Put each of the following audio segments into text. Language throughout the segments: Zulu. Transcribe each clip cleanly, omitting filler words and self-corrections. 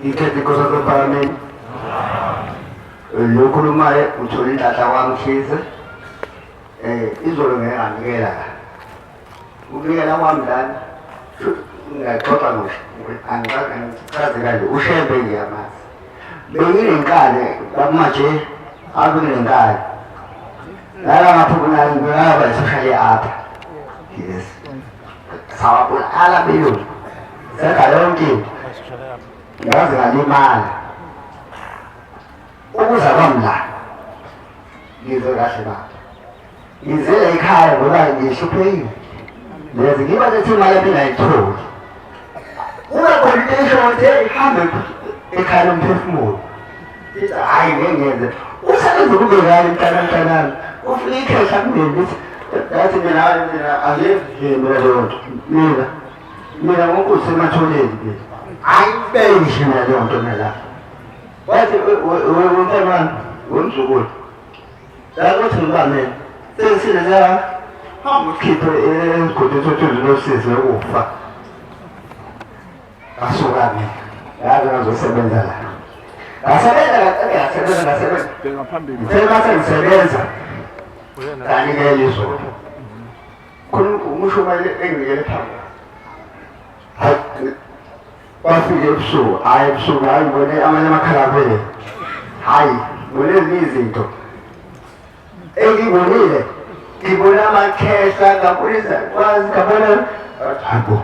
Ngithethe inkosi yasePhalamende. Lo okhulumayo uthole inhlanhla kwaMkhize. Izolo ngeke nganikela la. Ukunikela kwami lana ngiyaxoxa ngisho angichaze kanje uShembe ngiyamazi. Benginenkani kwakumanje ave nginenkani. Lala ngapho ngaba isosha apha. Yes. Sawabulala belungu. Senza yonke into. Ngaze ngalimala. Ukuza kwami la ngizwe kahle baba. Ngize ekhaya ngoba ngihluphekile. Lezi ngiba sethi imali yami ngayitholi. Kube khona into esho ukuthi hey hambe ekhaya lomphefumulo. Ithi hhayi ngeke ngenze. Usebenza kube kanye mntana mntanami. Ufika ikhehla kumina lithi yathi mina hayi mina angenzi nje mina leyo nto. Mina mina ngokuthi ematholeni mina. Hayi benje mina leyo nto mina lapha. Wathi wemntana wami wemzukulu. Yakuthi ngibamele. Sengisile la hamba ukhiphe esigodini sothunzi losizi lokufa. Ngasuka mina. Ngaze ngazosebenza la. Ngasebenza ngasebenza ngasebenza. Bheka phambili. Ngithe mase ngisebenza. Nganikela izolo. Khona umushumayeli enginikele phambi. Hayi bafike ebusuku, hhayi ebusuku, hhayi ngibone amanye amakhalabele. Hhayi, ngibone ezinye izinto. Engibonile, ngibona amakhehla, ngabona izakwazi, ngabona hayibo.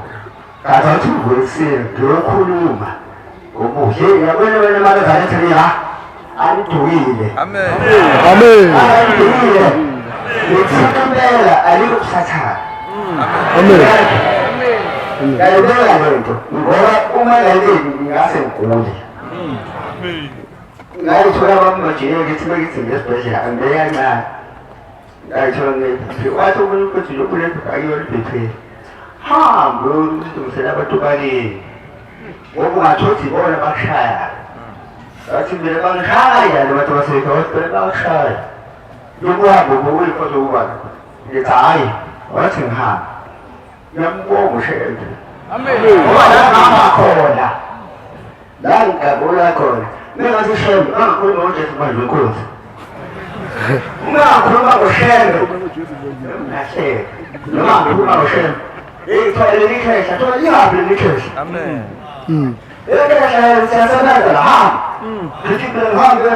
Ngathi athi uvuke ekuseni ngiyokhuluma ngobuhle. Yabona wena malazane ethi la anidukile. Amen. Amen. Anidukile. Ngithini impela alikho kusathana. Amen. Ngiyayibeka le nto ngoba uma ngayibeki ngingase ngigule. Ngayithola abamajike ngithi bekithi ngesibhedlela angibeke kancane. Ngayithola nge-BP. Wathi omunye umfowethu nje une-BP akuyona i-BP. Hambe uyolungisela abantu bakini. Ngoba ungathola ukuthi ibona bakushaya. Ngathi mina bangishaya le bantu basekhaya, wathi phela bakushaya. Lokuhamba ubuyinkonzo kubani? Ngithi hhayi, wathi ngihambe. Ngiyambonga uShembe. Amen. Ngoba la ngihamba khona, la ngigabula khona, mengathi uShembe angakhuluma ngoJesu manje wenkosi. Uma ngakhuluma ngoShembe, ngahleka. Noma ngakhuluma ngoShembe, hey thola leli khehla, thola lingaphi leli khehla. Amen. Leli khehla siyasebenza la, hamba. Ngithi mina ngihambe,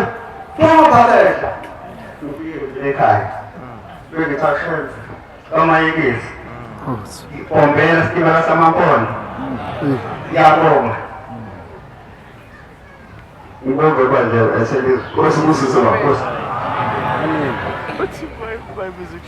hamba khehla. Ngifike ekhaya. Bengithi Shembe, kamayekezi. Ipombela sitimela samampondo. Ngiyabonga. Ngibonge kwanje eselizwe. Nkosi ibusise baba. Nkosi. Uthi